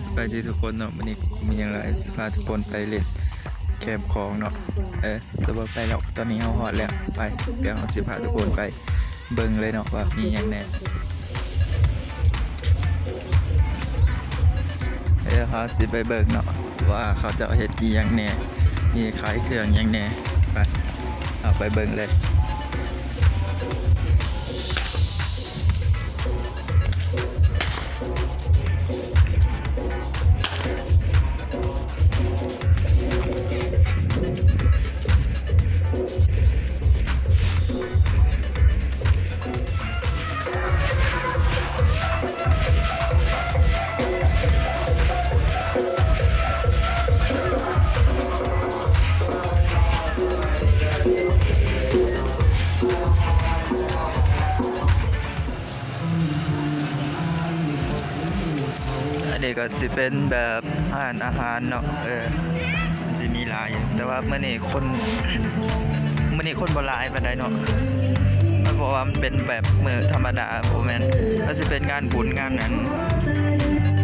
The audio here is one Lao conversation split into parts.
ສະບາຍດີທຸກຄົນເນາະ, ມື້ນີ້ກໍບໍ່ມີຫຍັງຫຼາຍ ຊິພາທຸກຄົນໄປຫຼິ້ນແຄມຂອງເນາະ. ເອີ ແຕ່ວ່າໄປແລ້ວ, ຕອນນີ້ເຮົາຮອດແລ້ວ. ໄປ ດຽວເຮົາຊິພາທຸກຄົນໄປເບິ່ງເລີຍເນາະ ວ່າມີຫຍັງແດ່. ດຽວເຮົາຊິໄປເບິ່ງເນາະ ວ່າເຂົາເຈົ້າເຮັດອີ່ຫຍັງແດ່, ມີຂາຍເຄື່ອງຫຍັງແດ່. ໄປ ເຮົາໄປເບິ່ງເລີຍ. ອັນນີ້ກໍຊິເປັນແບບຮ້ານອາຫານເນາະ, ເອີ ມັນຊິມີຫຼາຍຢູ່ ແຕ່ວ່າມື້ນີ້ຄົນ ມື້ນີ້ຄົນບໍ່ຫຼາຍປານໃດເນາະ ເພາະວ່າມັນເປັນແບບມື້ທຳມະດາ. ບໍ່ແມ່ນ ມັນຊິເປັນງານບຸນ ງານນັ້ນ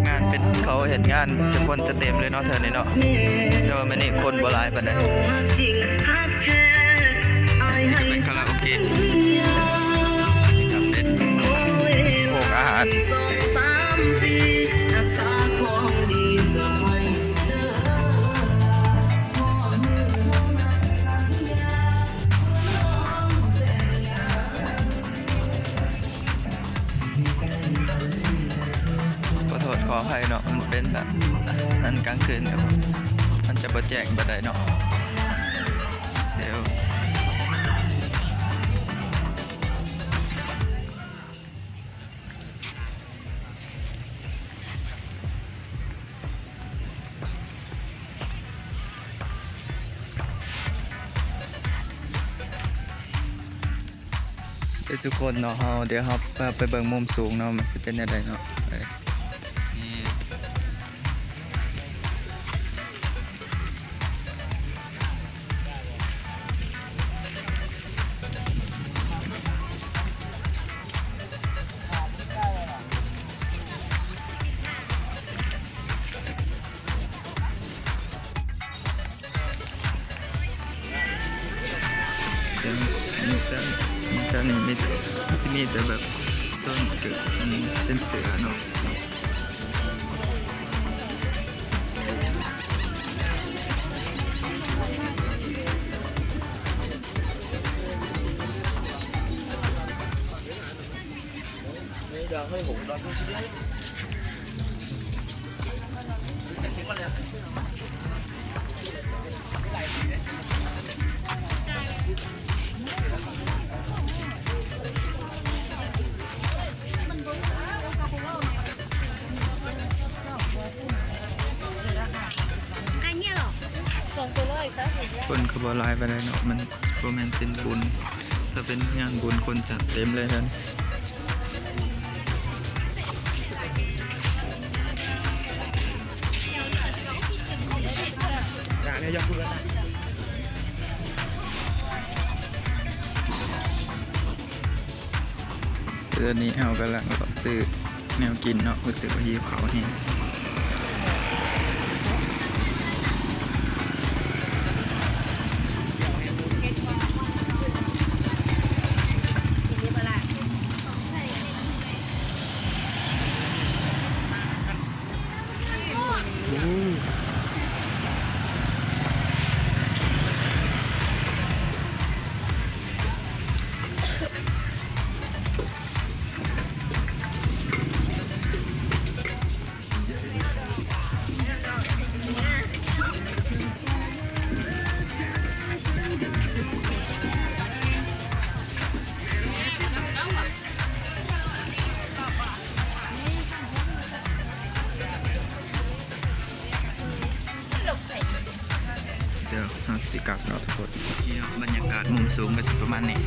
ງານເປັນ ເຂົາເຮັດງານ ທຸກຄົນຈະເຕັມເລີຍເນາະ ເທື່ອນີ້ເນາະ. ແຕ່ວ່າມື້ນີ້ຄົນບໍ່ຫຼາຍປານໃດ. ນີ້ກໍເປັນຄາຣາໂອເກະ ນີ້ກໍເປັນໂຮງອາຫານ. ຂໍໂທດຂໍອະໄພເນາະ, ມັນເປັນອັນ ອັນກາງຄືນ ມັນຈະບໍ່ແຈ້ງປານໃດເນາະ. ດຽວ ເອີ ທຸກຄົນເນາະ, ເຮົາ ດຽວເຮົາໄປເບິ່ງມຸມສູງເນາະ ມັນຊິເປັນແນວໃດເນາະ. ເອີ ນີ້ ເປັນ ມີແຕ່ ມີແຕ່ນີ້ ມີແຕ່ ມັນຊິມີແຕ່ແບບໂຊນ ເປັນເສື້ອເນາະ. ຄົນກໍບໍ່ຫຼາຍປານໃດເນາະ, ມັນບໍ່ແມ່ນເປັນບຸນ. ຖ້າເປັນງານບຸນຄົນຈະເຕັມເລີຍຫັ້ນ. ຕອນນີ້ເຮົາກຳລັງເລາະຊື້ແນວກິນເນາະ, ຮູ້ສຶກວ່າຫິວເຂົ້າແຮງ. ດຽວເຮົາຊິກັບເນາະທຸກຄົນ. ນີ້ເນາະ ບັນຍາກາດມຸມສູງກໍຊິປະມານນີ້.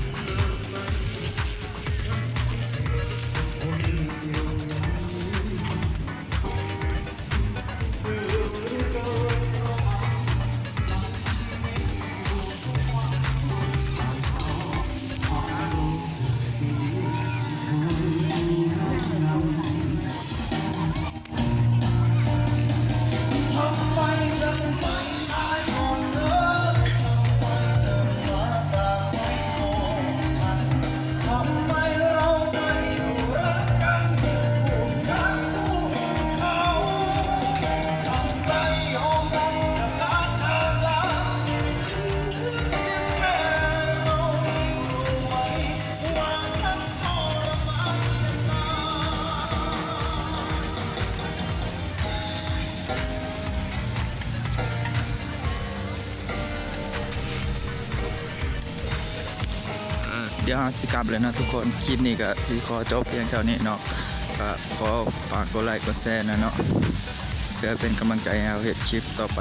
ເ ດຽວເຮົາຊິກັບແລ້ວເນາະທຸກຄົນ. ຄລິບນີ້ກໍຊິຂໍຈົບພຽງເທົ່ານີ້ເນາະ. ກໍຂໍຝາກກົດໄລກົດແຊແດ່ເນາະ ເພື່ອເປັນກຳລັງໃຈໃຫ້ເຮົາເຮັດຄລິບຕໍ່ໄປ.